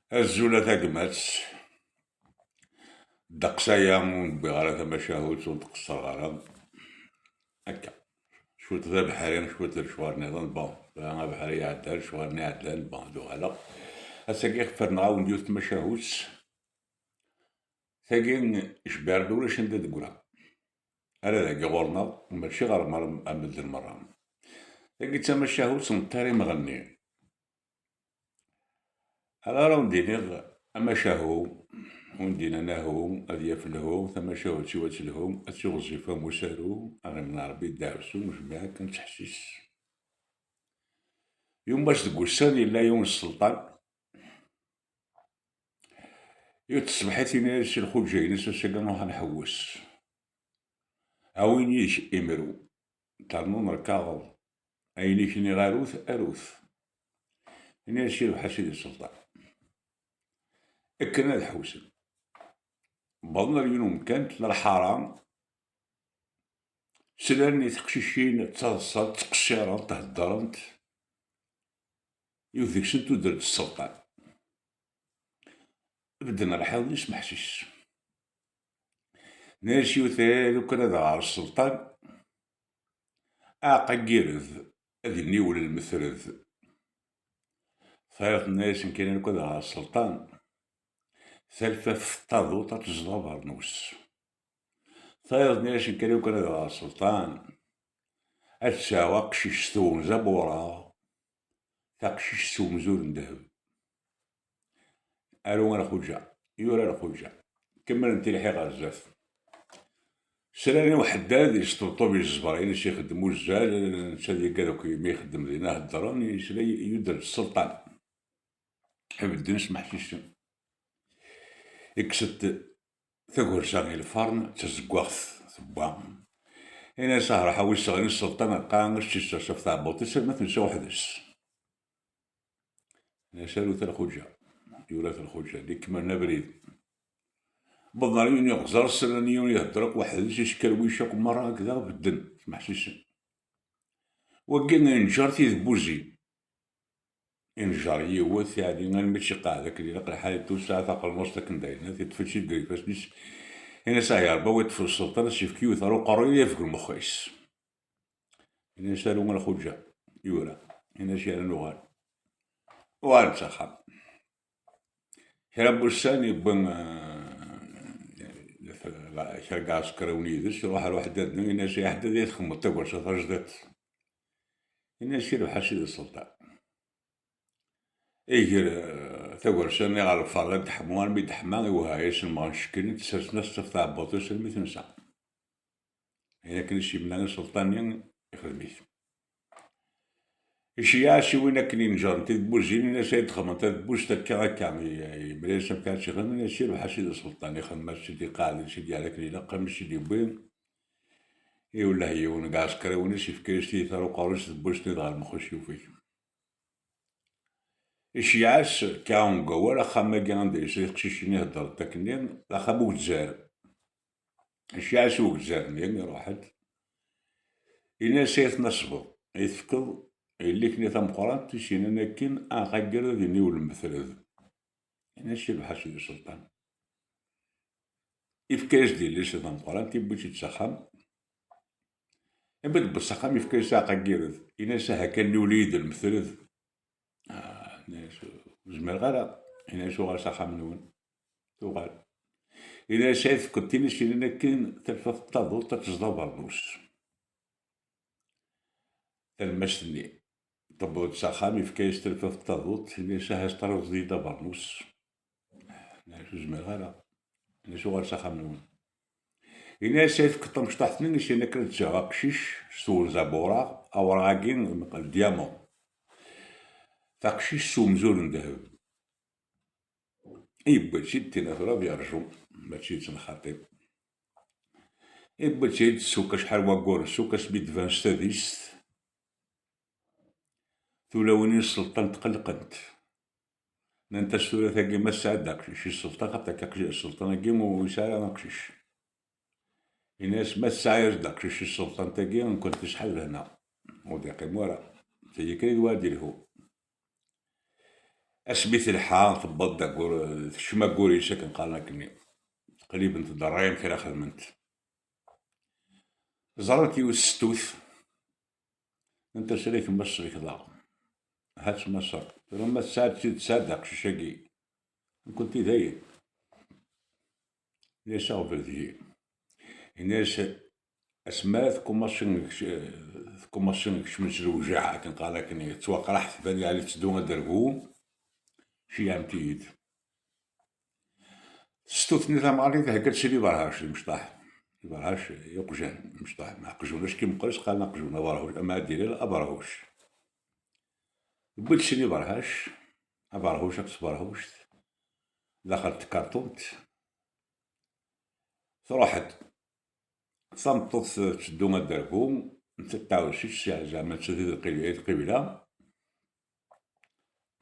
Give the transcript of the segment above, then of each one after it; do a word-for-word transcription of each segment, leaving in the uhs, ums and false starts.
Azul a tagmat. Ddeqs aya ur n-wwiɣ ara tamacahut, ur n-tqeṣṣreɣ ara. Akka. Cwiṭ d abeḥri, cwiṭ d lecɣal nniḍen. Bon, abeḥri iɛedda, lecɣal-nni iɛeddan, bon, ad uɣaleɣ. Ass-agi ferneɣ-awen-d yiwet tmacahut. Tagi, icebbi Rebbi, ulac anda d-teggra. Ala dagi ɣur-neɣ, mačči ɣer mer-, medden merra. Tagi d tamacahut n Ṭari Mɣenni. Ala ara wen-d-iniɣ amacahu, ur n-d-inan ahu, ad yaf lhu, tamacahut-iw ad telhu, ad tiɣzif am usaru, aɣim n Rebbi ddeɛwessu, jmiɛ kan ttḥessis. Yumes deg wussan yella yiwen n sselṭan, yiwet tṣebḥit ini-as i lxuǧǧa-ines, ass-agi ad nruḥ ad nḥewwes. Awi-yi-d imru, ternuḍ nerkaɣeḍ. Ayen i k-nniɣ arut, arut. Ini-as i lewḥa Sidi Sselṭan. Kkren ad ḥewsen. Wwḍen ar yiwen umkan, tella lḥara. Slan i teqcicin ttaḍsant, ttqeṣṣirent, heddrent. Yiwet deg-sent tuder-d sselṭan. Bedden lḥiḍ-nni s meḥsis. Nnan-as yiwet, "Eh, lukan ad ɣer sselṭan, aɛeqqa n yired, ad iniwel lmetred." Tayeḍ tenna-as, "Nekk lukan ad ɣer sselṭan, talfaft n taduṭ ad tezḍ abernus." Tayeḍ tenna-as, "Nekk lukan ad ɣer sselṭan, ad sɛuɣ aqcic s twenza n wureɣ, taqcict s umzur n ddheb." Aru a lxuǧa, yura lxuǧa. Kemmlen tilḥi ɣer zdat. Slan i uḥeddad yesṭebṭub i zzber-ines, ixeddem uzzal, netta d igad akk imi ixeddem dinna heddren, yesla yuder-d sselṭan. Bedden smeḥsisen. Ikkes-d tagersa i lfern, d tazeggaɣt tewwa. Ini-as, "Ah, ruḥ awi sseɣli n sselṭan, aqqa ad tt-issers ɣef tɛebbuḍt-is, arma tensa weḥd-s." Ini-as, "Arut a lxuǧa." Yura-t lxuǧa, d ikemmlen abrid. Wwḍen ɣer yiwen n uɣẓer, slan yiwen ihedder akk weḥd-s, iskerwic akk merra, akk daɣ bedden, smeḥsisen. Wagi inǧer tidebbuzin. Injer yiwet, yeɛni, almi tt-iqeɛɛed akken ilaq lḥal, ittusa taqelmuṣt akken d ayen, iṭṭef-itt-id deg ifassen-is. Ini-as, "Ah, ya Rebbi, a wi ṭṭfen sselṭan, ad s-yefk yiwet ɣer uqerruy, ad yefk lmex-is." Ini-as, "Aru a lxuǧa." Yura. Ini-as, "Yerna nuɣal." Uɣalen s axxam. Kra n wussan yewwi, eh, kra n iɛsekriwen yid-s, iruḥ ɣer uḥeddad-nni, ini-as, "Ay aḥeddad, ay txedmeḍ tagersa tajdiṭ?" Ini-as, "Yerbeḥ a sidi sselṭan." Iger, eh, tagersa-nni ɣer lferla, d-teḥmu, armi d-teḥma, iwehha-yasen, mɣen cekken, sersen-as-tt ɣef tɛebbuḍt-is armi tensa. Ayen akken i s-yemla i sselṭan-nni, ixdem-it. Iceyyeɛ-as i win akken inejren tidebbuzin, ini-as, "Ay d-xedmeḍ tadebbuzt akka, akka." I-, yemla-yas amek ara tt-ixdem, ini-as, "Yerbeḥ a sidi sselṭan." Ixdem-as-tt-id, iqeɛɛed-itt-id, yerra akken ilaq, armi s-id-yewwi. Iwelleh yiwen deg iɛsekriwen-is, yefka-yas tiyita ar uqerru-is, teddebbust-nni dɣa lmex-is yufeg. Iceyyeɛ-as, kkaɛun deg wawal, axxam-agi anda yesla teqcicin i heddrent akkenni, d axxam ugzar. Iceyyeɛ-as ugzar-nni, iruḥ-d. Ini-as, "Ay tnasbeḍ, ay tefkeḍ yelli-k-nni tameqqrant i s-yennan akken, aɛeqqa n yired ad iniwel lmetred." Ini-as, "Yerbeḥ a sidi sselṭan." Ifka-yas-d yelli-s tameqqrant, iwwi-tt-id s axxam. Imi d-tewweḍ s axxam, ifka-yas aɛeqqa n yired. Ini-as, "Aha kan niwel-iyi-d lmetred." Ah, ini-as, "Ur zmireɣ ara." Ini-as, "Uɣal s axxam-nwen." Tuɣal. Ini-as, "Ay tefkeḍ tin i s-yennan akken, talfaft n taduṭ ad tezḍ abernus." Talmast-nni tewweḍ-d s axxam, ifka-yas talfaft n taduṭ, ini-as, "Aha, teṭṭerḍeḍ-iyi-d abernus." Ini-as, "Ur zmireɣ ara." Ini-as, "Uɣal s axxam-nwen." Ini-as, "Ay tefkeḍ tamecṭuḥt-nni i s-yennan akken ad d-sɛuɣ aqcic s twenza n wureɣ, awreɣ-agi d diamant, taqcict s umzur n ddheb." Yewwi-tt-id, tinna tura ad yerju, mačči d lxaṭi. Yewwi-tt-id, ssuk acḥal waggur, ssuk asmi d-tban s tadist. Tulawin n sselṭan tqellqent. Nnant-as, "Tura tagi ma tesɛa-d aqcic i sselṭan, xaṭer akka aqci-, sselṭan-agi ur yesɛi ara aqcic." Ini-as, "Ma tesɛa-yas-d aqcic i sselṭant-agi, nekkenti tesɛa lehna. Ur d-iqqim wara. Tagi kan i d wa ad d-ilhu." Asmi telḥa, tewweḍ-d aggur, tekcem aggur-is akken qqaren akkenni. Qlibent-d ṛṛay amek ara xedment. Ẓrant yiwet s ttut. Anta srek ma srek daɣ. Hat ma srek. Tura ma tesɛa-d tid tesɛa-d aqcic-agi. Nekkenti dayen. Yenna-yas aɣbel deg-i. Yenna-yas asma tkumaṣi, tkumaṣi kecmen s lewjaɛ akken qqaren akken yettwaqraḥ tban yeɛli tteddu ad d-terbu. Ceyyɛemt-iyi-d. S ttut-nni tamɣarit hegga-tt-id i Berhac d imecṭaḥ. I Berhac iqjan imecṭaḥ. Aqjun acki meqqer-is qqaren aqjun aberhuc, ama ad d-ilal aberhuc. Yewwi-d sin iberhac, aberhuc akked tberhuct, daxel tkarṭunt. Truḥ-d tameṭṭut tetteddu ad d-terbu, nettat tɛawed cic, zeɛma nettat i d lqibla,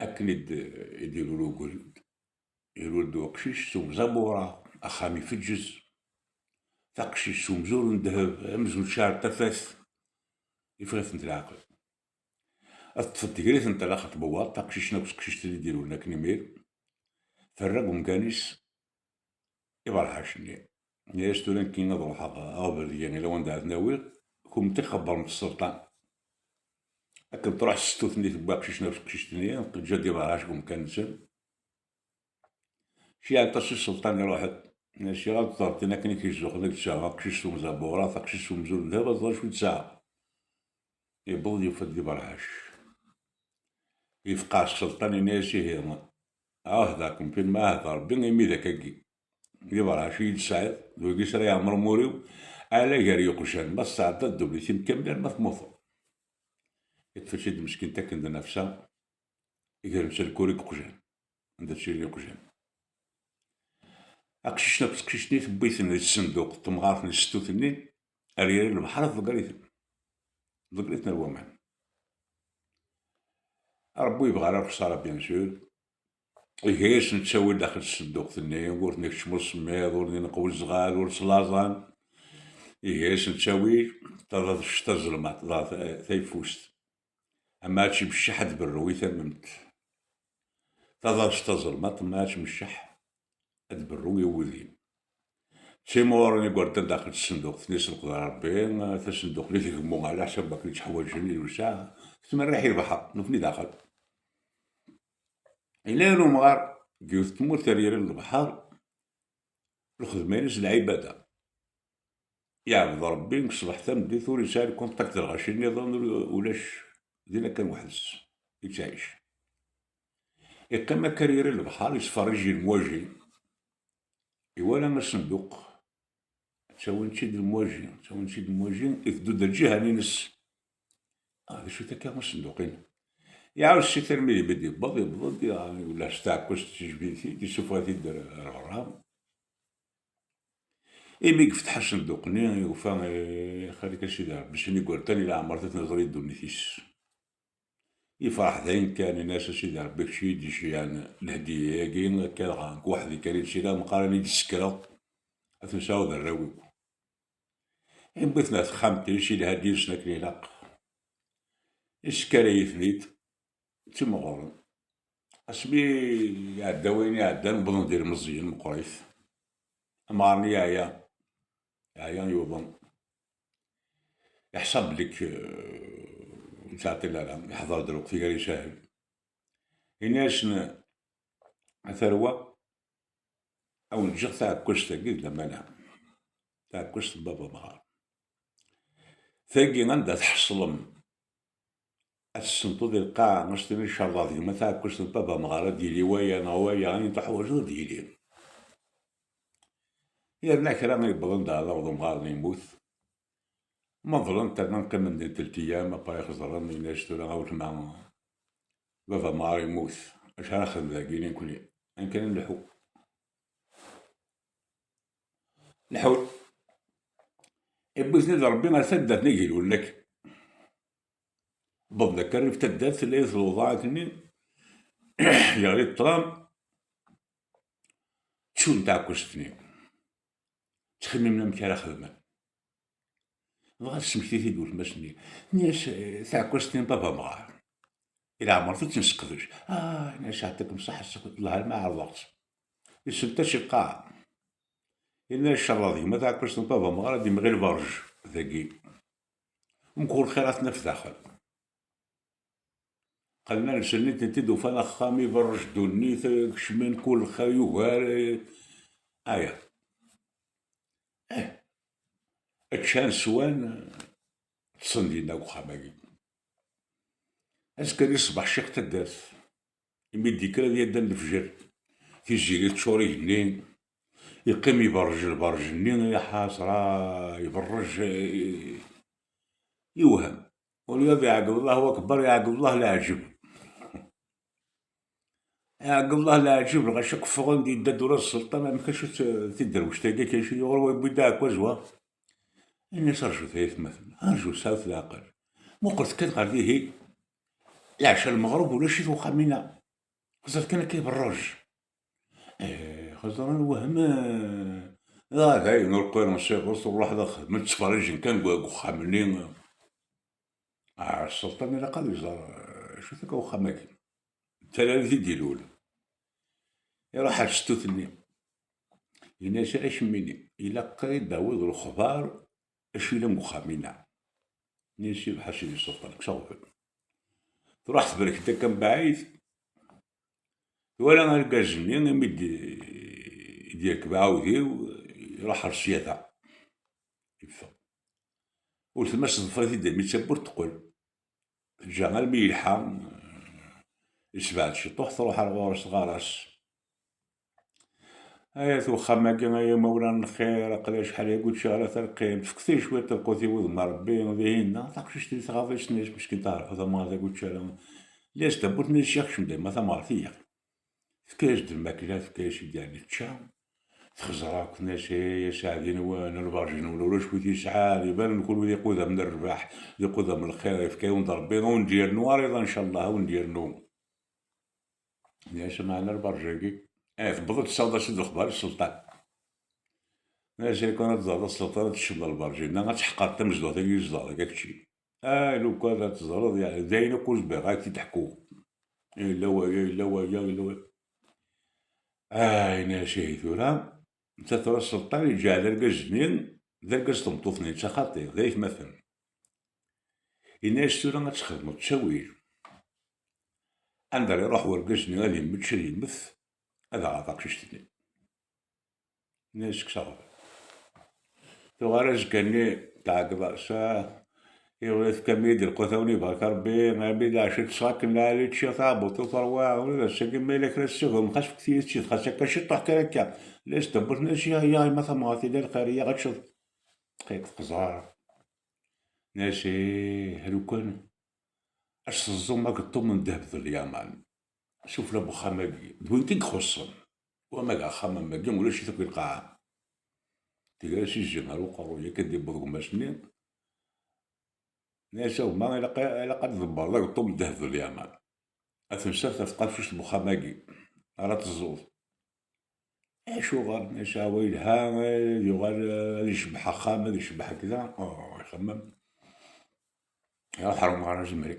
akken i d-, i d-ilul ugul. Ilul-d uqcic s umẓabura, axxam ifeǧǧez, taqcict s umzur n ddheb, amzun tecɛel tafat, yeffeɣ-itent leɛqel. Ad teṭṭef-d tegriten talaxeṭ tbewwaḍ, taqcict-nni akked teqcict-nni d-ilulen akken imir, terra deg umkan-is iberḥac-nni. Yenna-yas tura nekki ad ruḥeɣ aɣbel deg-i ila wanda ad ten-awiɣ, kunemti xebbremt sselṭan. Akken truḥ s ttut-nni tewwi aqcic-nni akked teqcict-nni, teǧǧa-d iberḥac deg umkan-nsen. Ceyyɛent-as i sselṭan iruḥ-d. Nna-as, "Ɣer teẓreḍ tin akken i k-izzuxen, ad tesɛu aqcic s umzabura, taqcict s umzur n ddheb, ad teẓreḍ acu i tesɛa." Yewweḍ yufa-d d iberɛac. Yefqeɛ sselṭan, yenna-as, "Ihi, ɛuhdeɣ-kem fi lmɛahd Rebbi, imi d akkagi d iberɛac i yi-d-tesɛiḍ, d wigi s ara yeɛmer umur-iw, ala gar yiqjan, ma tesɛeddaḍ ddunit-im kamel arma temmuteḍ." Iṭṭef-itt-id meskint akken d nnefsa, gren-tt lkur i yeqjan, anda ttilin iqjan. Aqcic-nni akked teqcict-nni tewwi-ten di tsenduqt n temɣart-nni s ttut-nni, ar yiri n lebḥer, tḍegger-iten. Tḍegger-iten ar waman. Rebbi yebɣa ara lexsara, bien sûr. Iga-yasen ttawil daxel tsenduqt-nni, ur ten-ikeččem usemmiḍ, ur ten-ineqq uzɣal, ur ttlaẓan. Iga-yasen ttawil, taḍaḍ tazelmaḍt, dɣa ta-, tayeffust. Ama ad tmecceḥ ad berru i tamemt. Taḍaḍ tazelmaḍt, ama ad tmecceḥ ad berru i wudi. Ttimɣuren igerdan daxel tsenduqt-nni s leqder Rebbi, tasenduqt-nni tgemmu ɛla ḥsab wakken i tt-ḥwaǧen i lewseɛ, tettmerriḥ i lebḥer, nutni daxel. Yella yiwen umɣar deg yiwet tmurt ar yiri n lebḥer, lxedma-ines d lɛibada. Yeɛbed Rebbi seg ṣṣbeḥ tameddit, ur yesɛi lkunṭakt d lɣaci nniḍen, ur, ulac, dinna kan weḥd-s i yettɛic. Iqqim akka ar yiri n lebḥer, yettferrij i lemwaji, iwala asenduq, ttawin-tt-id lemwaji, ttawin-tt-id lemwaji, iteddu-d ar lǧiha-nni-ines. Ah, d acu-t akka usenduq-in? Iɛawed ssit armi d imi d-yewweḍ, yewweḍ-d, ah, yewla s tɛekkazt, tejbed-it-id, yessufeɣ-it-id ar, ar berra. Imi yefteḥ asenduq-nni, yufa, eh, xali-k a Sidi Rebbi, sin igerdan i leɛmer ad ten-iẓri ddunit-is. Yefreḥ dayen kan, yenna-as, "A Sidi Rebbi, kečč i yi-d-iceyyɛen lehdiya-agi, akka dɣa nekk weḥd-i kan i tt-ila, meqqar ad iyi-d-tessekreḍ, ad ten-sɛuɣ d arraw-iw." Yewwi-ten ar texxamt-is, ilha-d yid-sen akken ilaq. Yessekray-iten-id, ttimɣuren. Asmi iɛedda wayen iɛeddan, wwḍen-d ilmeẓyen meqqrit. Amɣar-nni yeɛya, yeɛya yuḍen. Iḥsa belli k-, eh, ur yettɛeṭṭil ara, iḥḍer-d lweqt gar isahel. Ini-asen, "A tarwa, a wen-ǧǧeɣ taɛekkazt-agi d lamana, taɛekkazt n baba Mɣar. Tagi anda tḥeṣlem, ad tessenṭuḍ i lqaɛa, ad s-tiniḍ cerḍeɣ deg-m a taɛekkazt n baba Mɣar, ad d-yili waya neɣ waya, ayen tuḥwaǧeḍ ad d-yili." Yerna kra yewwḍen d aɛdaw d umɣar-nni yemmut. Meḍlen-t, rnan qqimen din telt ayyam, après xeẓren, yenna-as, "Tura a weltma, baba Mɣar yemmut, acu ara nexdem dagi nekkni? Ayen kan ad nleḥḥu." Leḥḥun. Iwwi-ten-id Rebbi ar taddart n Igilulen akken. Wwḍen akka rrif taddart, tella yiwet lewḍa akkenni, yeɣli ṭṭlam, ttun taɛekkazt-nni. Ttxemmimen amek ara xedmen. Dɣa tesmekti-t-id weltma-s-nni. Tenna-yas, "Eh, taɛekkazt-nni n baba Mɣar." i leɛmer ur tt-nesseqdec. Ah, ini-as, yeɛṭikum ṣṣeḥḥa, ssakit Allah, alma ɛerḍeɣ-tt. Isent-as i lqaɛa. Yenna-as, cerreḍ gma, taɛekkazt n baba Meɣra ad d-imɣi lberj dagi. Mkul lxir ad t-naf daxel. Qqlen ar lsel-nni, tent-id-ufan axxam, iberrej ddunit, kecmen kul lxir yugar, eh, aya. Eh, ččan, swan, ṭṭsen dinna deg uxxam-agi. Azekka di ṣṣbeḥ, ccix taddart, imi d-yekker ad yaddan lefjer, tiziri teččur igenni, yeqqim iberrej lberj-nni, ya ḥasra, iberrej, eh, yewhem. Ula d iɛeggeḍ Allahu akbar, iɛeggeḍ Allah leɛǧeb. Iɛeggeḍ Allah leɛǧeb, lɣaci akk ffɣen-d, yedda-d ula d sselṭan, amek acu-tt tiderwect-agi, akka acu yuɣal wa yewwi-d aɛekkaz wa? Ini-as, rjut ay atmaten, rjut, sɛut leɛqel. Muqlet kan ɣer dihin, leɛca lmeɣreb ulac-it uxxam-inna. Xẓer kan akka iberrej. Eh, xẓer lwehm, eh, ah, dayen ur qqiren s iɣes, ur ruḥ d axedmen, ttferrijen kan deg, deg uxxam-nni. Ah, sselṭan ilaq ad iẓer, eh, acu-t akka uxxam-agi. D talalit i d-ilul. Iruḥ ar ttut-nni. Yenna-as, ay acemmi-nni, ilaq ad d-tawiḍ lexbar acu yellan deg uxxam-inna. Yenna-as, yebḥa sidi sselṭan, kkes aɣbel. Truḥ tebrek-d akka mebɛid, twala argaz-nni imi d-, i d-yerkeb aɛudiw, iruḥ ar ssyada. Yeffeɣ. Weltma-s teḍfer-it-id armi d tawwurt teqqel. Teǧǧa armi yelḥa, yesbeɛd ciṭuḥ, truḥ ar ɣur-s, teɣɣar-as, ay at uxxam-agi, ay imawlan n lxir, aql-i acḥal agi ur ččiɣ ara talqimt, fket-iyi cwiṭ lqut i wudem n Rebbi, dihin-a. Taqcict-nni tɣaḍ-itt, tenna-yas, meskint, a Rebbi, tamɣart-agi ur ččiɣ ara. Lli-as tawwurt, tenna-yas, yak kcem-d a yemma tamɣart, iyyat. Tefka-yas-d lmakla, tefka-yas-id, yeɛni tečča. Texẓer akk, tenna-yas, ay aseɛdi-nwen, lberj-nwen ulac wi t-yesɛan, iban-d kenwi d iqudam n rrbeḥ, d iqudam n lxir, yefka-yawen-d Rebbi, a wen-d-yernu ariḍa, ncallah, a wen-d-yernu. Yenna-yas, meɛna lberj-agi, eh, tewweḍ-d tessaweḍ-as-id lexbar i sselṭan. Yenna-yas, ay kan ad teẓreḍ a sselṭan, ad teččeḍ lberj-inna, ad teḥqreḍ tamezduɣt-agi i tzedɣeḍ akka kečči. Ah, lukan ad teẓreḍ, yeɛni, d ayen akk ur zmireɣ ad k-t-id-ḥkuɣ. Yella waya, yella waya, yella waya. Ah, yenna-yas, ihi tura, netta tura sselṭan iǧeɛɛel argaz-nni d argaz n tmeṭṭut-nni, netta xaṭi, d aytmaten. Yenna-yas, tura ad txedmeḍ ttawil. Anda ara iruḥ urgaz-nni ad immečč, ad yemmet, ad aɣeɣ taqcict-nni. Yenna-yas, kkes aɣbel. Tuɣal azekka-nni tɛeggeḍ-as, ah, iɣil tefkam-iyi-d lqut, a wen-ibarek Rebbi, armi d acu ṭṭseɣ akken lɛali, ččiɣ taɛebbuḍt u terwa, ula d ass-agi ma yella kra tessagem, xas fket-iyi-tt-id, xas akka ciṭuḥ kan akka. Lli-as tawwurt, tenna-yas, ya, ya, yemma tamɣart, yella lxir, ya, ad teččeḍ. Qqim teqẓar. Tenna-yas, ih, lukan ad s-teẓẓum ageṭṭum n ddheb d lyaman sufella n wexxam-agi, d win i k-ixuṣṣen. Wama deg axxam am wagi, ulac-it akk i lqaɛa. Tger-as izi ar uqerruy, akka d-yewweḍ gma-s-nni. Nna-yas, a gma, ilaq, ilaq ad tḍebbreḍ ageṭṭum n ddheb d lyaman. Ad ten-sserf ɣef tqacuct n wexxam-agi ara teẓẓuḍ. Acuɣer? Nna-yas, awa yelha, ad yuɣal, ad icebbeḥ axxam, ad icebbeḥ akda. Oh, ixemmem. Iruḥ ar umɣar azemri.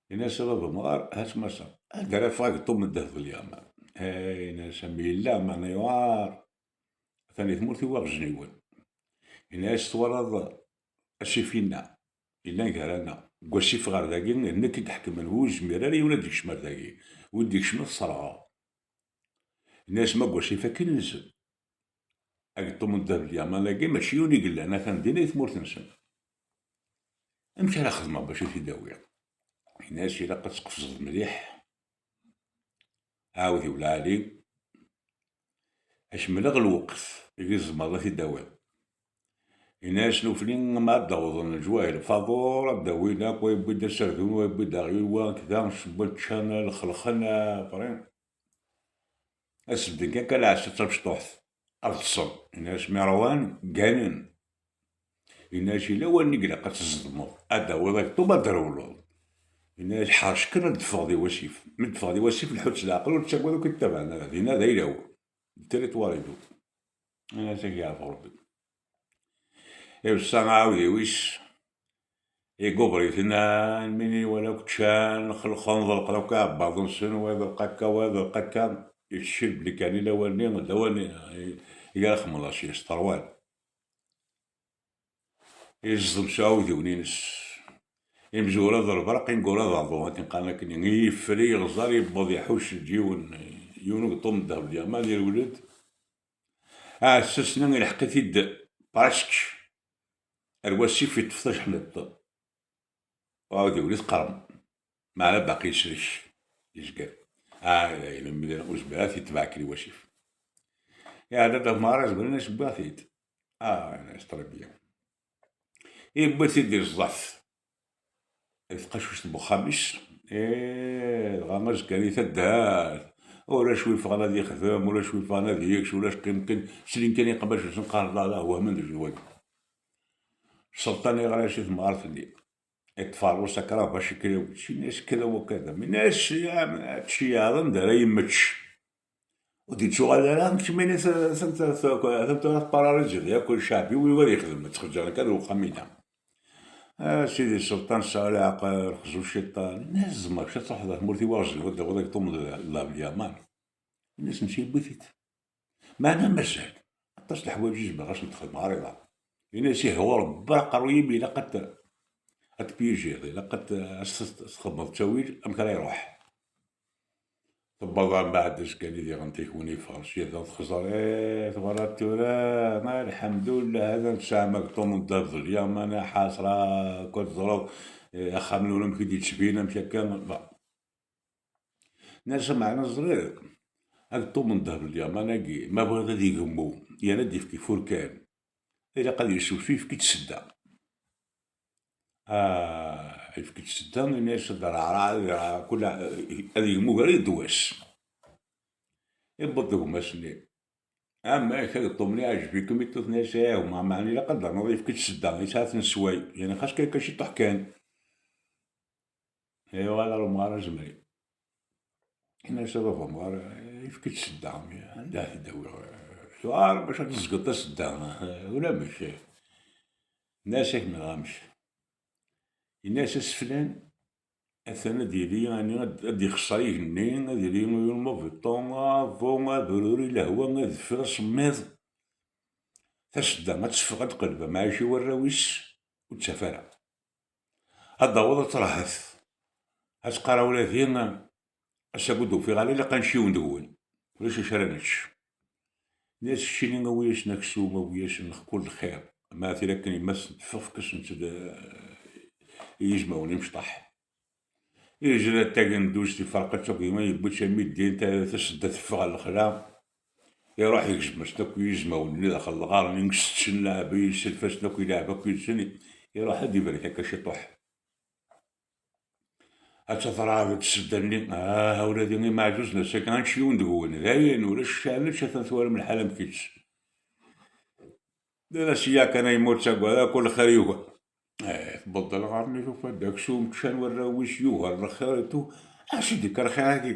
Yenna-yas, a baba amɣar, ha-tt massa, anda ara afeɣ ageṭṭum n ddheb d lyaman? Eh, yenna-yas, a mmi, yella, meɛna yuɛer. Atan di tmurt-iw iɣejniwen. Yenna-yas, twalaḍ asif-inna yellan gar-aneɣ, deg wasif ɣer dagi, d nekk i iḥekmen, ur yezmir ara yiwen ad d-ikcem ar dagi. Wi d-ikecmen, ad t-sserɣeɣ. Yenna-yas, ma deg wasif akken, nzen. Ageṭṭum n ddheb d lyaman-agi, mačči yiwen i yellan, atan dinna di tmurt-nsen. Amek ara xedmeɣ bac ad t-id-awiɣ? Yenna-yas, ilaq ad tqefzeḍ mliḥ aɛudiw lɛali, akmel-aɣ lweqt i tzemreḍ ad t-id-tawiḍ. Yenna-yas, nufni ma ad d-awḍen leǧwayel Faḍur, ad d-awin akk, wa yewwi-d aserdun, wa yewwi-d aɣyul, wa kda, ssewwen, ččan, lxelxen, après. Ad sbedden kan kan lɛessa d tamecṭuḥt, ad ṭṭsen. Yenna-yas, mi ṛwan, gganen. Yenna-yas, yella wallen i ilaq ad tezdmeḍ, ad d-tawiḍ ageṭṭum, ad d-trewleḍ. Yenna-yas, ḥerc kan ad d-teffeɣ di wasif. Mi d-teffeɣ di wasif, lḥut s leɛqel, ur ttagad, ur k-id-ttabaɛen ara. Dinna d ayla-w, d territoire-inu. Yenna-yas, ad k-yeɛfu Ṛebbi. Iweṣṣa aɛudiw-is, Iguber-iten, almi i wala akk ččan, xelqen, ḍelqen akk aɛebbaḍ-nsen, wa iḍelq akka, wa iḍelq akka. Yettcir belli kan i lawan-nni, d lawan i, i ara xemḍen s yesṭerwan. Yeẓdem s uɛudiwen-ines. Imezwura d lberq, ineggura d aḍu, ad ten-qqaren akken. Yeffer i yeɣẓer, yewweḍ iḥucc-d yiwen, yiwen ugeṭṭum n ddheb n Lyaman, irwel-d. Aɛessas-nni ilḥeq-it-id presque ar wasif, iṭṭef tajeḥniḍt. Uɛudiwen-is qerm. Meɛna baqi yesrek, yezger. Ah, lemmer ur zmireɣ ad t-itbeɛ akken i wasif. Iɛedda-d ɣef Meɣra Zemren, as wwiɣ-t-id. Ah, yenna-as très bien. Yewwi-t-id iẓẓa-t. Di tqacuct n wexxam-is. Ih, dɣa azekka di taddart. Ulac wi yeffɣen ad yexdem, ulac wi yeffɣen ad yeks, ulac, qqim kan, slin kan iqbac-nsen, qqaren: "La, la, wehmen deg wagi." Sselṭan iɣra-as i temɣart-nni. Iṭṭef ɣer-s akraḍ bac ikra učči, yenna-as: "Kra wakada." Yenna-as: "Ya, tceyyaɛeḍ anda ara yemmečč. Ur d-ittuɣal ara, kemmini tura tparariziḍ yakk, ccɛeb-iw yugi ad yexdem, ad ttxeǧǧer akka d uxxam-ina." A sidi sselṭan, sɛu leɛqel, xzu ciṭṭan. Yenna-as: "Tzemreḍ kečč ad truḥeḍ ɣer tmurt i waɣzen, ad d-tawiḍ ageṭṭum n ddheb n Lyaman." Yenna-as: "Netta yewwi-t-id." Meɛna mazal aṭas n leḥwayeǧ i zemreɣ ad sen-xedmeɣ ɣer iḍ-a. Yenna-as: "Ih, ɣur Rebbi aqerruy-im ilaq ad t-, ad t-pijiḍ, ilaq ad t-, ad s-, ad s-txedmeḍ ttawil amek ara iruḥ." Tewweḍ mbeɛd azekka-nni diɣen tikuni yeffeɣ sya, da texẓer: "Eh, twalaḍ tura, ma lḥemdullah, hada tesɛam ageṭṭum n ddheb d Lyaman, a ḥasra, akk ad teẓreḍ, eh, axxam-nwen amek i d-yettbin, amek akka." Bon. Nna-as: "Meɛna ẓriɣ ageṭṭum n ddheb n Lyaman-agi, ma bɣiḍ ad igemmu, yerna ad d-yefk ifurkan, ilaq ad yessew s uyefki d tsedda." Ah, ayefki d tsedda, ini-as ad raɛraɛ, ad raɛraɛ, kul, ad yegmu gar ddwa-s. Iwweḍ deg gma-s-nni. Amek ageṭṭum-nni iɛǧeb-ikem? Iṭṭuten-as: "Ih, meɛna ilaq ad d-ternuḍ ayefki d tsedda, yesɛa-ten ssway, yani xas kan, kan ciṭuḥ kan." Yuɣal ɣer umɣar azemri. Ini-as: "A baba amɣar, ayefki d tsedda, anda ara t-id-awiɣ? Yuɣal bac ad teẓgeḍ tasedda, ulamek." Nna-as: "Ak-nniɣ amek." Ini-as: "Aseflan, atan ad yili, yani, ad, ad ixṣer igenni, ad yili yiwen ubiṭun, aḍu, abruri, lehwa, adfel, asemmiḍ. Tasedda ad teffeɣ, ad d-teqleb amɛic i warraw-is, ur d-ttaf ara. Ad d-taweḍ ad terhet. Ad teqqar: 'A wladi, ass-agi ur d-ufiɣ ara, ilaq ad nečč yiwen deg-wen. Ulac acu ara nečč.'" Nna-as: "Keččini awi-yasen aksum, awi-yasen kul lxir. Ma tili akken yemma-tsen teffeɣ, fek-asent-d, eh, i yizmawen imecṭaḥ." Yezla tagenduzt, iferq-itt akk, yewwi-tt armi ddin, ta-, tasedda teffeɣ ɣer lexla. Iruḥ yegzem-as akk yizmawen-nni daxel lɣar-nni, setten leɛbi, yesself-asen akk, yelɛeb akk yid-sen. Iruḥ ad ibarek akka ciṭuḥ. Ad tafraɣ deg tsedda-nni, ah, a wladi, imeɛjuzen ass-agi, ad nečč yiwen deg-wen. Dayen, ulac ccan, nečč, atan twarem lḥal amek-itt. Nnan-as: "Yak, a yemma, ur ttagad, akk lxir yugar." Eh, tbeddel lɣar-nni, tufa-d aksum ččan warraw-is yugar lxir itu. Acu d-ikker lxir-agi?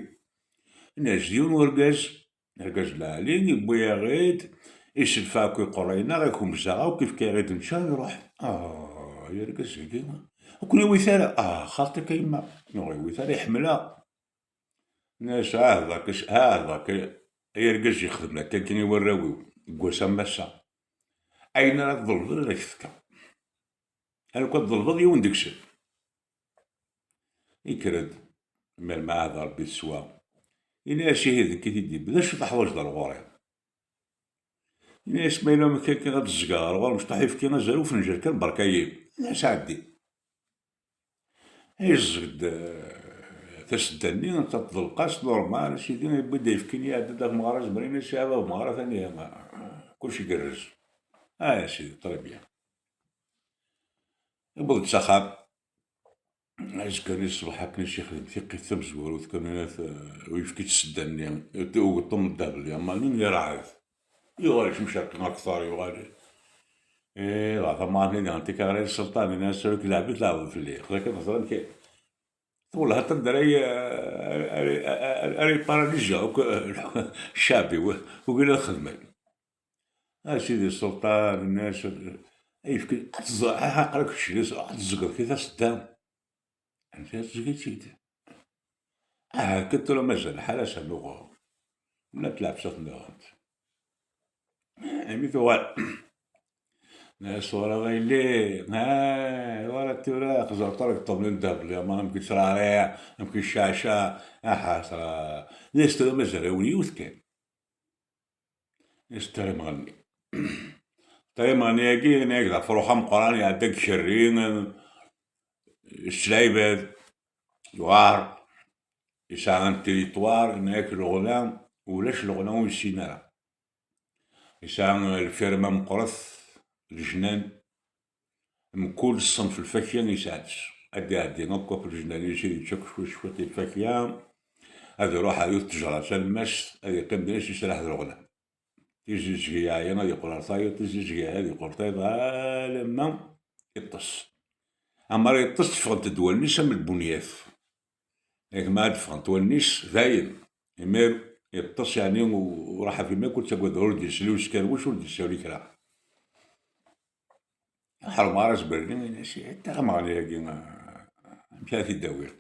Nna-as: "D yiwen urgaz, argaz lɛali, yewwi-yaɣ-id, iselfa akk iqerray-nneɣ, ikemza akk, ifka-yaɣ-id nečča, iruḥ." Ah, ay argaz-agi, ur ken-iwit ara? Ah, xaṭi-k a yemma, ur ɣ-iwit ara, iḥemmel-aɣ. Nna-as: "Ah, ḍak, ah, ḍak, ay argaz, yexdem akka kan i warraw-iw, deg wass am wass-a. Ayen ara tḍelbeḍ, ad ak-t-fkeɣ. Alukan tḍelbeḍ yiwen deg-sen." Ikker-d, mi ara iɛahed Rebbi teswa. Ini-as: "Ihi d nekk i t-id-yewwi, d acu teḥwaǧeḍ ar ɣur-i?" Ini-as: "Ma yella amek akka ad d-ẓẓgeɣ ɣer ɣur-m, mecṭuḥ ayefki azal ufenǧal kan, berka-yi." Ini-as: "Ɛeddi." Yeẓẓeg-d, eh, tasedda-nni, teḍleq-as, normal, a sidi, yewwi-d ayefki-nni, iɛedda-d ɣef Meɣra Zemren, ini-as: "A baba Meɣra, atan ihi, kullec igerrez." "Ah, a sidi, très bien." Yewweḍ-d s axxam. Azekka-nni ṣṣbeḥ akken i s-yexdem tiqqit tamezwarut kan, eh, uyefki-d tasedda-nni, ugeṭṭum n ddheb n Lyaman-nni, yerɛed. Yuɣal yecmec akken akteṛ, yuɣal. Eh, dɣa tamɣart-nni diɣen tekka ɣer sselṭan, yenna-as: "Amek leɛbit leɛbeḍ fell-i? Xḍa kan teẓra amek." Twelleh aṭṭan d ara y-, ara, ara, ara, ara yparaliziɣ akk ccɛeb-iw, ugin ad xedmen. A sidi sselṭan, yenna-as: Ayefk ad tẓ-, aha, aql-ak kečč, ad tẓegreḍ kra tasedda. Amek ara tezgiḍ-tt-id? Aha, akka tura mazal lḥal ass-a nuɣur. Mla tleɛbsat nniḍent. Imi tuɣal. Nna-yas: "Wara a yelli, ha, wara tura xẓer tura deg ṭṭabla n ddheb, lyaman amek yettṛaṛiɛ, amek yecceɛceɛ, aha, tura." Nna-yas: "Tura mazal-awen yiwet kan." Nna-yas: "Ṭṭir imɣenni." Ṭṭir imɣenni-agi, yenna-yak d afrux ameqqran, iɛedda deg ikerri, s lɛibad, yuɛer, yesɛa un territoire, yenna-yak leɣla, ulac leɣla ur yessin ara. Yesɛa lfirma meqqret, lejnan, mkul ṣṣenf lfakya yesɛa-tt. Ad d-iɛeddi akk ɣef lejnan-is, ad yečč akk cwiṭ cwiṭ i lfakya, ad iruḥ ar yiwet ttejra talemmast, ad yeqqim din ad yesraḥ d leɣla. Tizizgi yeɛya ad yeqqel ar tayeḍ, tizizgi yeɛya ad yeqqel ar tayeḍ, alamma yeṭṭes. Amar yeṭṭes, ffɣent-d wallen-is am lbunyat. Yak ma ad ffɣent wallen-is, dayen. Imir yeṭṭes, yeɛni, u-, ur ḥaf imi akk ur ttagad, ur d-yesli uskerwic, ur d-yessawel i kra. Ḥermeɣ ara zberni, ini-as: "Anta ameɣni-agi, amek ara t-id-awiɣ?"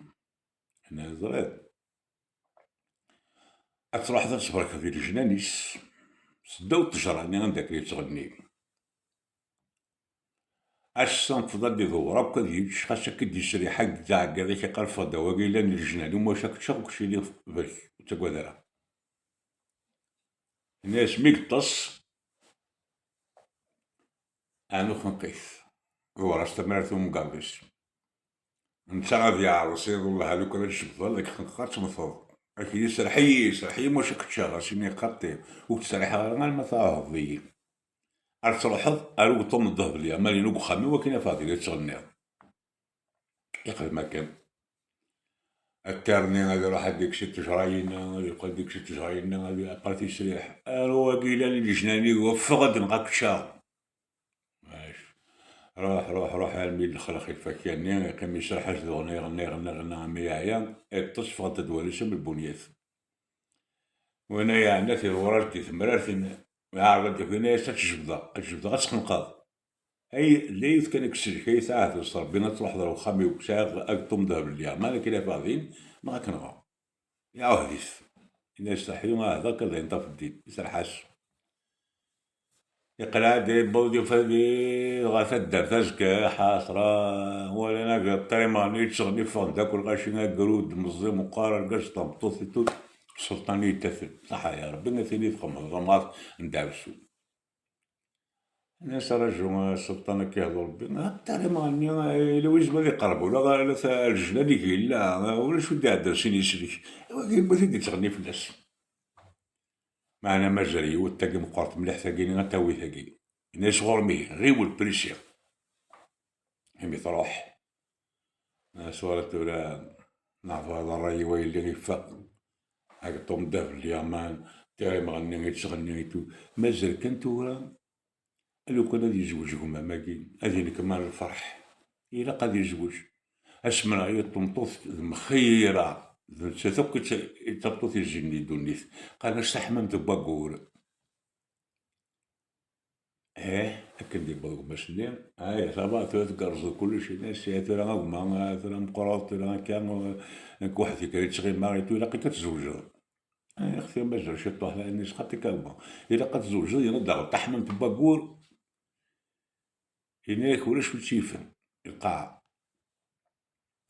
Ini-as: "Ẓriɣ. Ad truḥeḍ ad tberkeḍ di lejnan-is, seddaw ttejra-nni anda akken yettɣenni. Ass-a nṭeḍ ad d-iḍewwer akk ad yečč, xas akka d-yesriḥ, ad d-iɛeggeḍ, ad k-iqqar ffeɣ-d a wagi yellan lejnan-iw, ma ulac ad k-ččeɣ, keččini berk, ur ttagad ara." Ini-as mi yeṭṭes, ɛnu xenqit, ḍewwer-as tamrart i umgaḍ-is. Netta ad yeɛreṣ, iḍellah lukan ad tjebdeḍ, ad k-xenqeɣ ad temmteḍ. Ad k-yini: "Serreḥ-iyi, serreḥ-iyi, ma ulac ad k-ččeɣ." As-ini: "Xaṭi, ur k-ttserriḥeɣ ara alma tɛehdeḍ-iyi. Ar truḥeḍ, ar ugeṭṭum n ddheb lyaman-inu deg uxxam-iw, akken afeɣ din ad ttɣenniɣ." Yeqdem akken. Attarni ad iruḥ ad d-ikkes ttejra-inna, ad yeqqel ad d-ikkes ttejra-inna, ad yeqqel tisriḥ. Ar wagi yellan lejnan-iw, ffeɣ-d neɣ ad k-ččeɣ. Mac. Ruḥ, ruḥ, ruḥ, armi d-lexlex i lfakya-nni, yeqqim yesraḥ-as d uɣenna, iɣenna, iɣenna, iɣenna, armi yeɛya, iṭṭes, ffɣent-d wallen-is am lbunyat. Winna yeɛna tiɣurat di temrart, in-, iɛreḍ ad d-yaki, yenna-yas: "Ad t-jebdeɣ, ad t-jebdeɣ, ad t-xenqeɣ." Ay, d yiwet kan i k-sellek, ay taɛehdeḍ s Rebbi, ad truḥeḍ ar uxxam-iw, sɛiɣ ageṭṭum n ddheb n lyaman, akken afeɣ din, neɣ ad k-nɣeɣ. Iɛuhed-it. Yenna-yas: "Serreḥ-iyi, ɛehdeɣ-k ad ayen tafeḍ din." Iserreḥ-as. Iqleɛ-d, yewweḍ-d, yufa-d, dɣa taddart azekka, ḥasra, walan ageṭṭum, imeɣni yettɣenni, ffɣen-d akk lɣaci, agrud, meẓẓi, meqqar, argaz, tameṭṭut, itut, sselṭan i yettaten. Ṣaḥa ya Rebbi, a tini txemmeḍ tamɣart n ddeɛwessu. Nna-yas: "Raju, a sselṭan, akka ihḍu Rebbi, ata imeɣni, yella wi izmer ad iqerreb, ula, ula ta-, lejnan i yella, ulac wi d-iɛeddan sin yesrek. Wagi yewwi-t-id yettɣenni fell-as." Meɛna mazal yiwet tagi meqqret mliḥ, tagi-nni ad tawi tagi. Yenna-yas: "Ɣur-m ihi, ɣiwel, prisi." Imi truḥ. Aswara tura, neɛḍer ṛṛay-iw a yelli iffeɣ. Ageṭṭum ddheb n lyaman, ṭṭir imɣenni i ttɣenni itu. Mazal kan tura, lukan ad yezweǧ gma-agi, ad yenkemm ar lferḥ. Ilaq ad yezweǧ. Asmi ara yiṭ tmeṭṭut d Mxira, d nettat akk i d ta-, i d tameṭṭut yezzin di ddunit. Qqaren-as taḥmamt n waggur. Eh, akken d-yewweḍ gma-s-nni, aya, ça va, tura tgerrzeḍ kullec, yenna-yas: "Tura a gma, tura meqqreḍ, tura akka, nekk weḥd-i kan i ttɣimaɣ, tura ilaq-ik ad tzewǧeḍ." "Ay, axti, mazal ciṭuḥ." Yenna-yas: "Xaṭi kan a gma, ilaq ad tzewǧeḍ, yenna-d daɣen taḥmamt n waggur." Yenna-yak ulac wi tt-yifen, lqaɛa.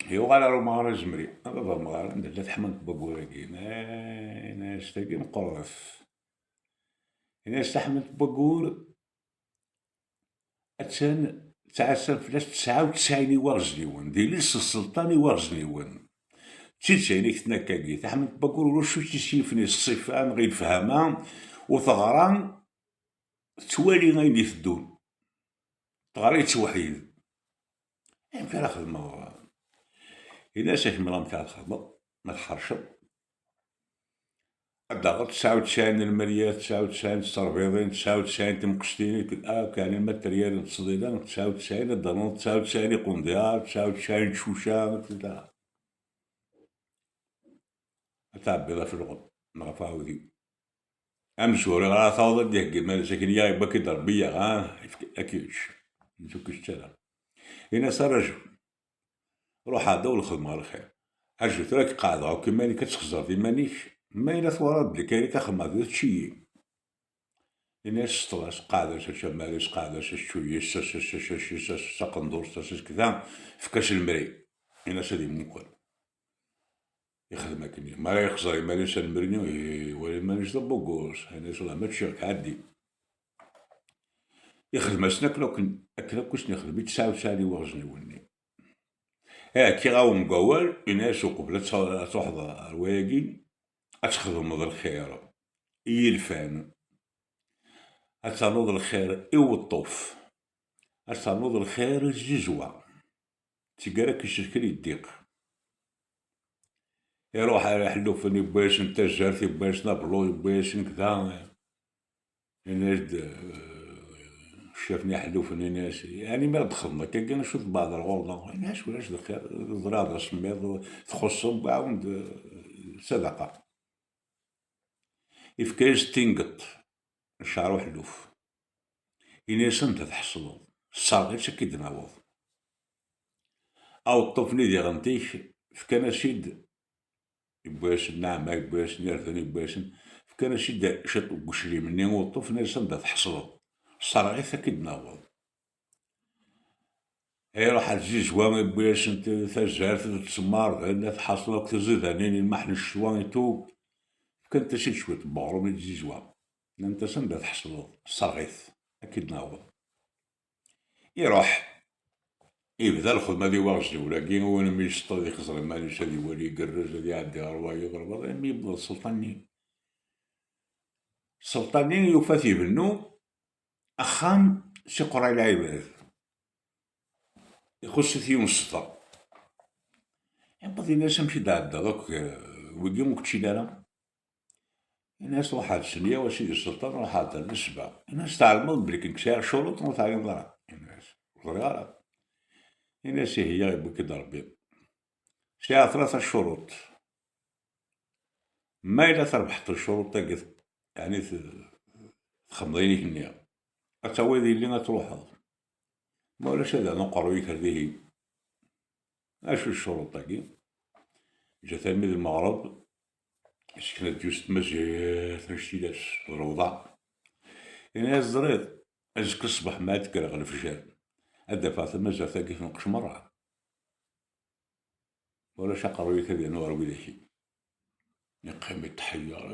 Yuɣal ar umɣar izemri. A baba amɣar, anda tella teḥmamt n waggur-agi? Yenna-yas: "Tagi meqqret." Yenna-yas: "Taḥmamt n waggur, attan ttɛassan fell-as tesɛa u tesɛin iwaɣezniwen, d iles n sselṭan iwaɣezniwen." D tidet ayen i k-tenna akkagi, taḥmamt n waggur ulac wi tt-yesyifen i ṣṣifa neɣ i lefhama, u teɣra, tettwali ayen iteddun. Teɣra yettweḥyid. Amek ara xedmeɣ? Ini-as: "Akemmel amek ara txedmeḍ, ma tḥerceḍ. Ad d-taɣeḍ tesɛa u tesɛin n lmeryat, tesɛa u tesɛin n tterbiḍin, tesɛa u tesɛin n timqestin, akked akk, yeɛni lmateryal n ttesḍila, tesɛa u tesɛin ad d-ternuḍ tesɛa u tesɛin iqendyar, tesɛa u tesɛin n tcuca, et cetera. Ad tɛebbiḍ ɣef lɣem, neɣ ɣef uɛudiw. Amezwaru ara taweḍ ad d-iheggi iman-is, akken i aɣ-yewwi akka i d-Rebbi yaɣ, ha, ad k-yečč." Ur k-yečči ara. Ini-as: "A rajel, ruḥ ɛedda u lxedm ɣer lxir. Aju tura ad k-qeɛdeɣ akk iman-ik, ad txezreḍ iman-ik, ma yella twalaḍ belli kayri-k axedmeɣ d tečči-yi." Ini-as: "Sṭel-as, qeɛd-as, a Ǧamal-is, qeɛd-as, a čču-yis, a, a, a, a, a, a, a, a, qendur-s, a, a, kda, efk-as lemri." Ini-as ad immuqel. Ixdem akken. Mi ara yexẓer iman-is ar lemri-nni, iwala iman-is d abugus. Ini-as: "Wala, ma ččiɣ-k, ɛeddi." Ixdem-asen akken, akken, akken akk i sen-ixdem i tesɛa u tesɛin iwaɣezniwen-nni. "Eh, kkiɣ-awen deg wawal", ini-as, "uqbel ad tru-, ad truḥeḍ ar wayagi, ad txedmeḍ lxir i yilfan, ad ternuḍ lxir i weṭṭuf, ad ternuḍ lxir i tzizwa." Tigara k-iselken i ddiq. Iruḥ ar iḥellufen, yewwi-yasen tazart, yewwi-yasen abelluḍ, yewwi-yasen kda. Yenna-as-d, eh, ccaf n iḥellufen, yenna-as: "Yeɛni mi ara d-txedmeḍ akkagi, acu tbeɛdeḍ ɣur-neɣ?" Yenna-as: "Ulac d lxir, ẓriɣ d asemmiḍ, txuṣṣem, ɛawen-d, eh, sadaqa." Ifka-yas tingeḍt, ccɛer uḥelluf. Ini-as: "Anda tḥeṣleḍ? Sserɣ-itt ad k-id-naweḍ." Aweṭṭuf-nni diɣen tik, fkan-as-id, yewwi-yasen nneɛma, yewwi-yasen irden, yewwi-yasen, fkan-as-id ciṭ n uclim-nni i uweṭṭuf, nnan-as: "Anda tḥeṣleḍ? Sserɣ-it ad k-id-naweḍ." Iruḥ ar tzizwa, yewwi-yasen t-, tazart d tsemmarden, ad tḥaṣel akk tiẓidanin, lmeḥ n ccetwa, itu. Fkant-as-id cwiṭ n weɣrum i tzizwa. Nnant-as: "Anda tḥeṣleḍ? Sserɣ-it, ad k-id-naweḍ." Iruḥ. Ibda lxedma di waɣezniwen-agi, win mi yesṭel ad ixẓer iman-is, ad iwali igerrez, ad iɛeddi ɣer wayeḍ, ɣer berra, imi yewweḍ sselṭan-nni. Sselṭan-nni yufa-t ibennu axxam s iqerray lɛibad. Ixuṣṣ-it yiwen ṣṣdeq. Yewweḍ yenna-as: "Amek i d-ɛeddaḍ akk, eh, wigi ur k-ččin ara?" Yenna-as: "Ruḥ ɛed ssenya, a sidi sselṭan, ruḥ ɛed nesba." Yenna-as: "Tɛelmeḍ belli nekk sɛiɣ ccuruṭ neɣ ur teɛlimeḍ ara?" Yenna-as: "Ur ẓriɣ ara." Yenna-as: "Ihi, yewwi-k-id Rebbi. Sɛiɣ tlata ccuruṭ. Ma yella trebḥeḍ ccuruṭ-agi, yeɛni t-, txedmeḍ ayen i k-nniɣ, ad tawiḍ yelli, ad truḥeḍ. Ma ulac, ad rnuɣ uqerruy-ik ar dihin." "Acu ccuruṭ-agi?" Ǧǧat armi d lmeɣreb, yessken-d yiwet tmazirt annect-ilat d lewḍeɛ. Yenna-as: "Teẓriḍ, azekka ṣṣbeḥ mi ad kkreɣ lefjer, ad d-afeɣ tamazirt-agi tenqec merra. Ma ulac, aqerruy-ik ad yernu ɣer widak-nni." Yeqqim yetḥeyyeṛ,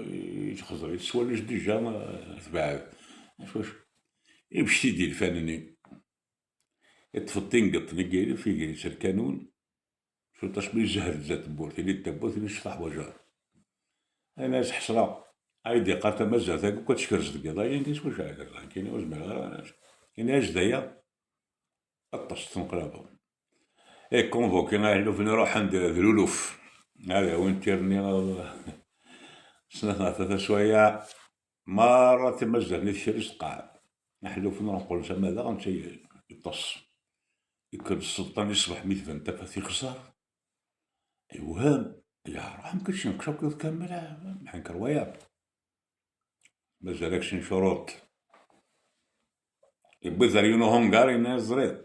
yexẓer-itt s wallen-is déjà, eh, tebɛed. Acu, acu? Ibecc-it-id ilfan-nni. Iṭṭef-d tingeḍt-nni n yilef, iger-itt lkanun, cwiṭ asmi yezher-d zdat tewwurt, ili-d tawwurt, ini-as: "Ḥwaǧeɣ." Ini-as: "Ḥesra, ay d-iqqar tamazirt-agi akk ad tekrez deg yiḍ-agi." Ini-as: "Wacu ara kerzeɣ nekkini? Ur zmireɣ ara." Ini-as: "D aya, ṭṭes, tenqlabeḍ." Ikunvuki ahluf-nni, ruḥen-d d luluf. Ad awin tirni, snat neɣ tlata swayeɛ, merra timazirt-nni tekres tqeɛɛed. Ahluf-nni ruḥen qqlen s amadaɣ, netta yeṭṭes. Yekker-d sselṭan-is ṣṣbeḥ mi tban tafat, yexẓer. Yewhem. Yeɛreq, amek ad tt-yenqes akk iḍ kamel, mḥenker wayeḍ. Mazal-ak sin ccuruṭ. Yewwi-t ar yiwen uhungar, yenna-as: "Teẓriḍ,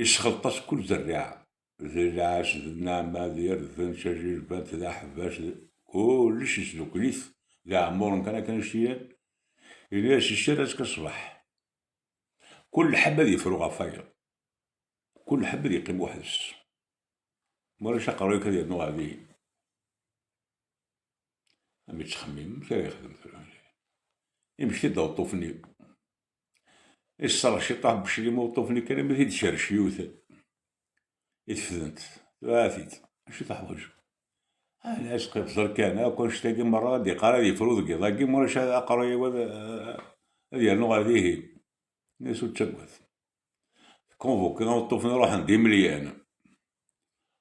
yesxelṭ-as kul zerriɛa. D lɛac, d nneɛma, d irden, d tajilbant, d aḥbac, d kullec yesdukkel-it, d iɛemmuren kan akken i s-iyan." Yenna-as: "Yessir azekka ṣṣbeḥ, kul ḥedd ad yefru ɣef wayeḍ, kul ḥedd ad yeqqim weḥd-s. Ma ulac, aqerruy-ik ad yernu ɣer dihin." Am yettxemmim, amek ara yexdem tura? Imekti-d aweṭṭuf-nni. Isserɣ ciṭuḥ n weclim uweṭṭuf-nni kan, armi t-id-tcerrec yiwet i tefdent. Tebɛet-it. "Acu teḥwaǧeḍ?" "Ah, la, asqif, ẓer kan, akk annect-agi merra ad d-iqqar ad yefru deg yiḍ-agi, ma ulac aqerruy-iw ad, ad yernu ɣer dihin." Ini-as: "Ur ttagad." Tkunvuki aweṭṭuf-nni, ruḥen d imelyan.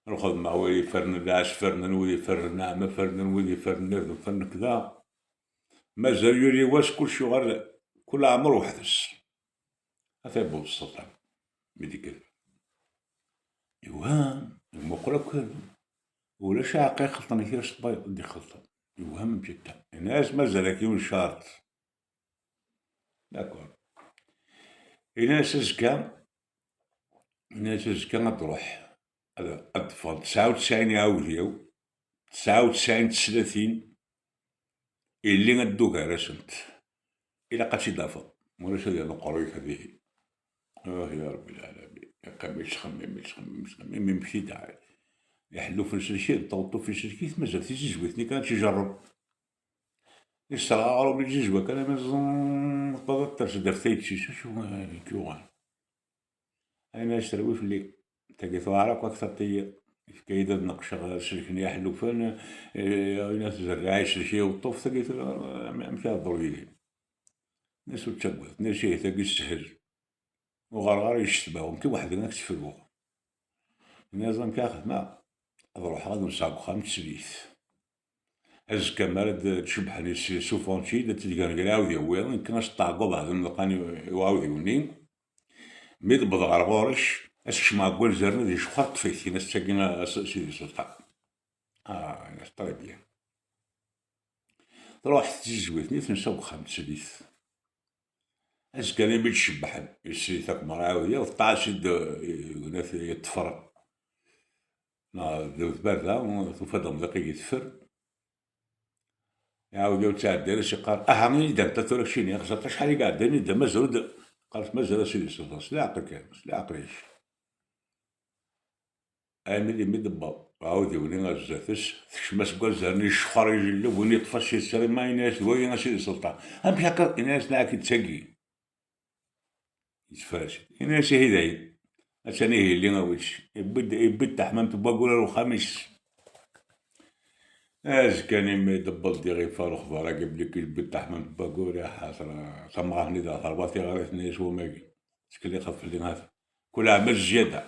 Lxedma, wid ifernen lɛac fernen, wid ifernen nneɛma fernen, wid ifernen irden fernen kda. Mazal yuli wass, kullec yuɣal, kul aɛmer weḥd-s. Ata yewweḍ sselṭan, mi d-yekker. Yewhem, imuqel akk, ulac aɛeqqa ixelṭen kra s tbayeḍ i d-ixelṭen. Yewhem amek akka. Yenna-as: "Mazal-ak yiwen ccerṭ." D'accord. Yenna-as: "Azekka, Nniɣ-as azekka ad d-ruḥ, ad, ad d-ffɣen tesɛa u tesɛin iɛawdiw, tesɛa u tesɛin teslatin, illi ad d-ugar-asent. Ilaq ad tt-id-tafeḍ, ma ulac ad yernu uqerruy-ik ad ihi. Ah, ya Rebbi lɛalamin, yeqqim yettxemmim, yettxemmim, yettxemmim, imekti-d. Iḥellufen sellek-it, taweṭṭuft sellek-it, mazal tizizwit-nni kan ad tt-ijerreb. Yesserɣ aɣrum i tzizwa kan, ama ẓẓen, ṭṭaḍa ters-d ɣef tayet-is, acu i k-yuɣen? Ayen-as terwi fell-i. Tagi tuɛer akk akter tiyiḍ. Yefka-yi-d ad neqceɣ selken iḥellufen, eh, ayen-as zerriɛa iselek i uṭṭuf, tagi tura, am-, amek ara ḍḍur yid-i? Nniɣ-as ur ttaggad, nniɣ-as ihi tagi teshel. Uɣaleɣ ara yecteb-aɣ, nekk weḥd-i ad k-tt-fruɣ. Nniɣ-as amek ara xedmeɣ? Ad ruḥeɣ ad nseɣ deg uxxam teslit. Azekka mi ara d-, d-cebbḥen yessuffɣen-tt-id, ad tt-id-gren gar iɛawdiwen, nekk ad s-ṭṭɛeggeḍ ad mḍeqqan i, i uɛawdiw-nni. Mi d-wwḍeɣ ɣer ɣur-k, ad s-kecmeɣ deg wanzaren ad yecxer ṭṭef-it, ini-as tagi a s-, sidi Selṭan. Ah, ini-as très bien. Truḥ tzizwit-nni tensa deg uxxam teslit. Azekka-nni mi d-cebbḥen, yeslit akk merra iɛawdiw, teṭṭeɛ-as-id, eh, yeṭṭfer. Neɣ d, d barda, tufa-d amḍiq i yetfer. Iɛawed yaw ttɛeddi ara s-iqqar, aha, ini-d anta tura keččini, xẓer acḥal i iɛeddan, ini-d mazal ur d-, qqaret mazal a sidi Selṭan, s leɛqel kan, s leɛqel-ik. Armi d imi d-tewweḍ, iɛawed iwni ar zdat-s, tekcem-as deg wanzaren, yecxer ijelleb, win yeṭṭef-as yettsari, ma ini-as d wagi a sidi Selṭan. Amek akka? Ini-as neɣ akka d tagi. Yetteffer-as-id. Ini-as ihi dayen. Attan ihi yelli a wečč. Yewwi-d, yewwi-d taḥmamt n waggur ar uxxam-is. Azekka-nni mi d-tewweḍ diɣ ifa lexbar-agi belli yewwi-d taḥmamt n waggur, ya ḥasra. Tamɣart-nni daɣ terwa tiɣrit-nni s wamagi. Tettkellix fell-i hata. Kul ɛam zzyada.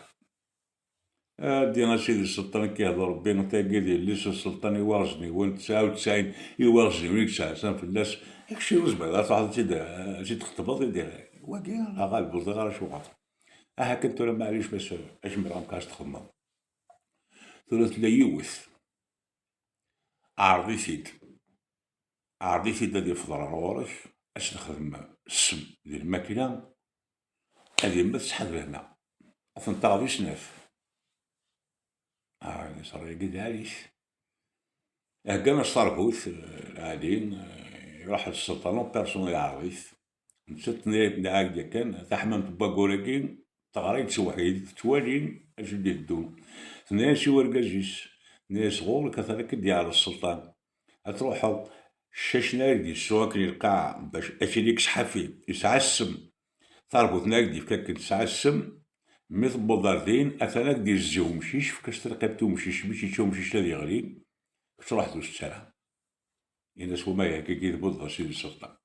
Adi a sidi Selṭan, ad k-ihder Rebbi, tagi d yelli-s n Selṭan Iwaɣezniwen, tesɛa u tesɛin Iwaɣezniwen i yettɛassan fell-as. Kečč ur tezmireḍ ad truḥeḍ ad tt-id, ad tt-id-txeṭbeḍ, i d-, wagi, neɣ ɣaleb ur ẓriɣ ara acuɣer. Aha kan tura, maɛlic, ma s-, acu zemreɣ amek ara s-txedmeḍ? Tura tella yiwet. Ɛreḍ-it-id. Ɛreḍ-it-id ad yeffeḍ ɣer ɣur-k, ad s-nexdem ssem di lmakla, ad yemmet ttḥad lehna. Ad ten-taɣeḍ i snat. Ah, ẓer-agi d ɛali-t. Heggan-as tarbut, eh, lɛali, eh, iruḥ-d sselṭan en personne iɛreḍ-it. Nettat tenna-yas-d, nniɣ-ak-d yakan, taḥmamt n waggur-agi teɣra-yi-d s wḥid, tettwali acu d-iteddun. Tenna-yas i urgaz-is, tenna-yas ɣur-k atan ad k-id-yeɛreḍ sselṭan. Ad truḥeḍ, ccac-nni ara k-d-yessu akken i lqaɛa, bac ad k-id-ikkes ḥafi, yesɛa ssem. Tarbut-nni ara k-d-yefk akken tesɛa ssem, mi tewweḍ ar din, atan ad k-d-yezzi umcic, efk-as talqimt i umcic, mi tt-yečča umcic ad yeɣli, kečč ruḥ d ur tett ara. Ini-as wama ihi akka i d-tbuddeḍ a sidi sselṭan.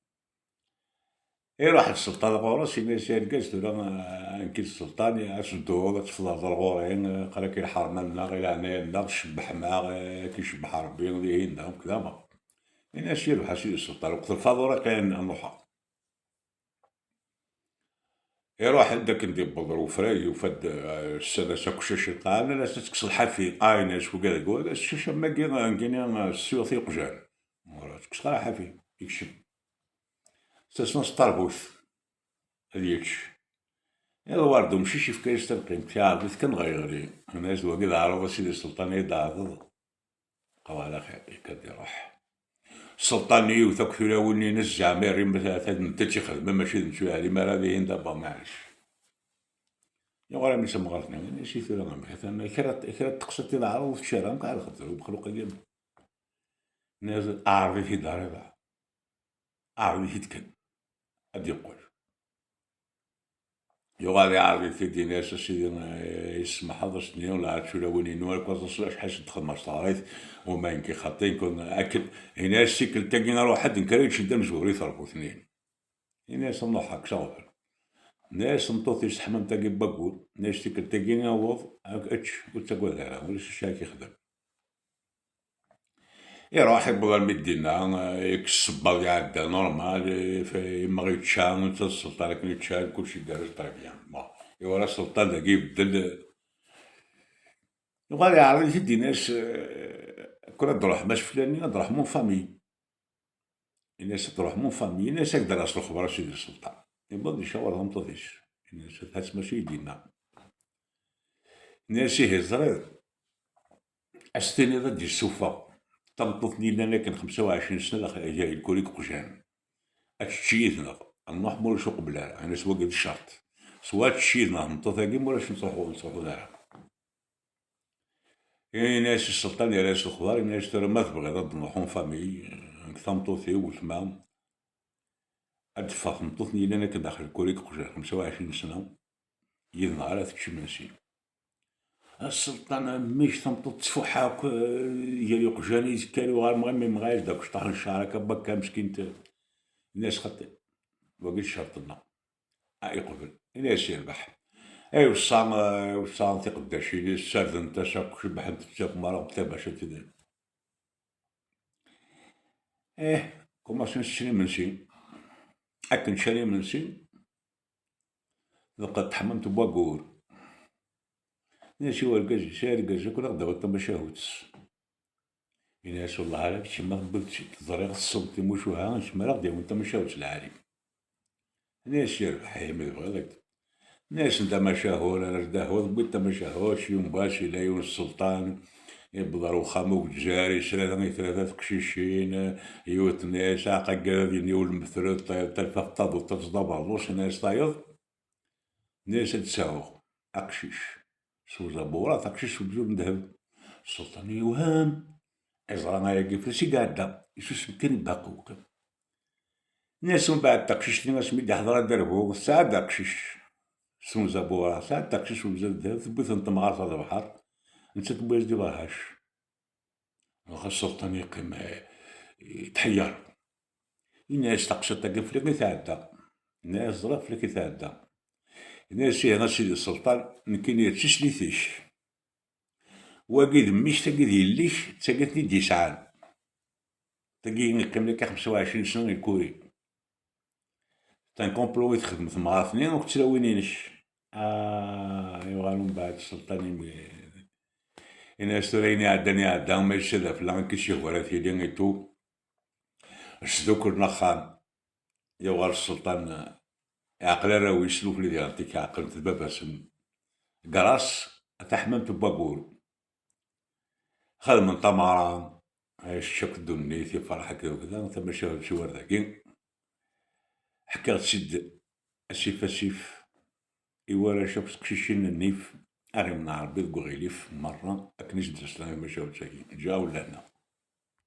Iruḥ-d sselṭan ɣur-s, ini-as i argaz, tura, ah, nekk d sselṭan, ad tedduḍ, ad tefḍreḍ ar ɣur-i, aql-ak i lḥerma-nneɣ, i leɛnaya-nneɣ, tcebbḥem-aɣ, eh, ad k-icebbeḥ Rebbi, dihin da, nekk d ama. Ini-as, iruḥ a sidi sselṭan, weqt lfaḍura kan ad nruḥeɣ. Iruḥ-d akken d-yewweḍ ɣer wefrag, yufa-d, eh, ssan-as akk ccac i lqaɛa, nnan-as ad tekkseḍ ḥafi. Ah, ini-as wagi deg wagi, ccac am wagi, eh, nekkini, eh, ssiweɣ-t i yeqjan. Ur tekkseḍ ara ḥafi, ikcem. Stasna s tarbut, ad yečč. Iḍewwer-d umcic, yefka-yas talqimt, iɛreḍ-it kan ɣer yeɣli. Yenna-yas-d wagi d aɛrab a sidi sselṭan i d-tɛerḍeḍ. Qawala xir, ikka-d iruḥ. Sselṭan-nni yewwet akk tulawin-nni, ines zeɛma irri ma ta d netta i tt-ixedmen, mačči d netta ur yeɛlim ara dihin d abba, maɛlic. Yuɣal am isemɣer-nni, ini-as i tura amek, atan kra, kra n teqsiṭ i d aɛrab ur tečči ara, amek ara xedmeɣ, wexluq-agi. Nniɣ-as, ɛreḍ-it-id a Ribaɛ. Ɛreḍ-it-id kan. Ad d-yeqqel. Yuɣal iɛreḍ-it-id, ini-as, a sidi, eh, yessemḥeḍ, a s-nniɣ, lɛaǧ tulawin-inu, ar kwaẓ acḥal s-d-xedmeɣ s teɣrit, uma yenki xaṭi, nkun akken, ini-as, tikkelt-agi aruḥ ad d-nekker, ad yečč dda amezwaru i terbut-nni. Ini-as, nruḥ, kkes aɣbel. Nniɣ-as, tameṭṭut-is teḥmamt-agi n waggur, nniɣ-as, tikkelt-agi aweḍ, ečč, ur ttagad ara, ulac acu ara k-ixdem. Iruḥ, iwweḍ armi d dinna, eh, ikkes ssebbaḍ iɛedda normal, eh, f-, imɣi yečča, netta d sselṭan akken yečča, kulci igerrez très bien. Bon, iwala sselṭan dagi ibeddel, eh, yuɣal iɛreḍ-it-id, ini-as, eh, kul ad d-ruḥem ass flani, ad d-ruḥem en famille. Ini-as ad d-ruḥem en famille, ini-as ad k-d-rreɣ s lexbar a sidi sselṭan. Iwweḍ icawer tameṭṭut-is, ini-as, hat mačči i d-yenna. Nniɣ-as ihi ẓriḍ, ad s-tiniḍ ad d-issufeɣ tameṭṭut-nni yellan akken xemsa u ɛecrin sna daxel lkuri n iqjan, ad tečč yid-neɣ. Nruḥ ma ulac uqbel ara, nniɣ-as wagi d ccerṭ, swa ad tečč yid-neɣ tmeṭṭut-agi ma ulac ur nettruḥu ara. Ini-as i sselṭan, yerra-as lexbar, ini-as tura ma tebɣiḍ ad d-nruḥ en famille, nekk tameṭṭut-iw, weltma, ad d-teffeɣ tmeṭṭut-nni yellan akken daxel lkuri n iqjan xemsa u ɛecrin sna, yid-neɣ ara tečč imensi. A sselṭan, mmi-k tameṭṭut tettfuḥ akk, eh, gar iqjan i tekker uɣar mɣa mi mɣa-yas d akecṭaḥ n cceɛr akka bakka meskint. Ini-as xaṭi, wagi d ccerṭ-nneɣ. A iqbel, ini-as yerbeḥ. Ay weṣṣa, ay weṣṣa tiqeddacin-is ssardent-as akk, cebbḥent-tt akk merra, tabacant-nni. Eh, kumasen ssen imensi. Akken ččan imensi, dɣa teḥmamt n waggur. Ini-as i urgaz-is, ay argaz, akken ad aɣ-d-tawiḍ tamacahut. Ini-as wellah ala kečč ma tewwiḍ-tt-id, ẓriɣ tessewweḍ timucuha, kemm ara aɣ-d-yawin tamacahut lɛali. Ini-as yerbeḥ, ihi ma tebɣiḍ ad. Nni-asen tamacahut, ara s-d-ahuḍ, wwin tamacahut, yumbas, yella yiwen sselṭan, yewweḍ ar uxxam ugezzar, yesla i tlata teqcicin, yiwet tenna-yas aɛeqqa n yigerdan, yiwen lemtred, talfa f taduṭ, ad tẓeḍ abeṛnus, yenna-yas tayeḍ. Nni-as ad d-sɛuɣ aqcic s uzaburat, aqcic s ubzul n ddheb. Sselṭan yewhem, iẓra ayagi fell-as i iɛedda, isusem kan ibeqquq. Nni-as umbeɛd taqcict-nni asmi d-iḥḍer ad d-arbu, tesɛa-d aqcic s uzaburat, tesɛa-d taqcict s ubzul n ddheb, tewwi-ten temɣart ɣer lebḥer, nettat tewwi-as-d iberhac. Axir sselṭan yeqqim, eh, yetḥeyyeṛ. Yenna-yas taqsiṭ-agi fell-ak i tɛedda. Yenna-yas ẓriɣ fell-ak i tɛedda. Yenna-yas ihi a sidi sselṭan, nekkini d tislit-ik. Wagi d mmi-k, tagi d yelli-k, d tagi ten-id-yesɛan. Tagi yeqqimen akka xemsa u ɛecrin sna di lkuri. C'est un complot i texdem temɣart-nni akked tlawin-inek. Ah, yuɣal umbeɛd sselṭan imi, yenna-yas tura ayen iɛeddan iɛedda, ma yessa d afella, ad k-issihwer ad tili et tout. Sdukren axxam. Yuɣal sselṭan, iɛqel arraw-is, nufli diɣen tik ɛeqlent d baba-sen. Grâce à taḥmamt n waggur. Xedmen tameɣra, ay, tečča akk ddunit, ifraḥ akked wegda, tamacahut s war dagi. Ḥkiɣ-tt-id asif asif i warrac akk teqcicin n nnif, ar imneɛ Rebbi deg uɣilif merra akken i s-d-tesla tamacahut-agi. Lǧaw lehna.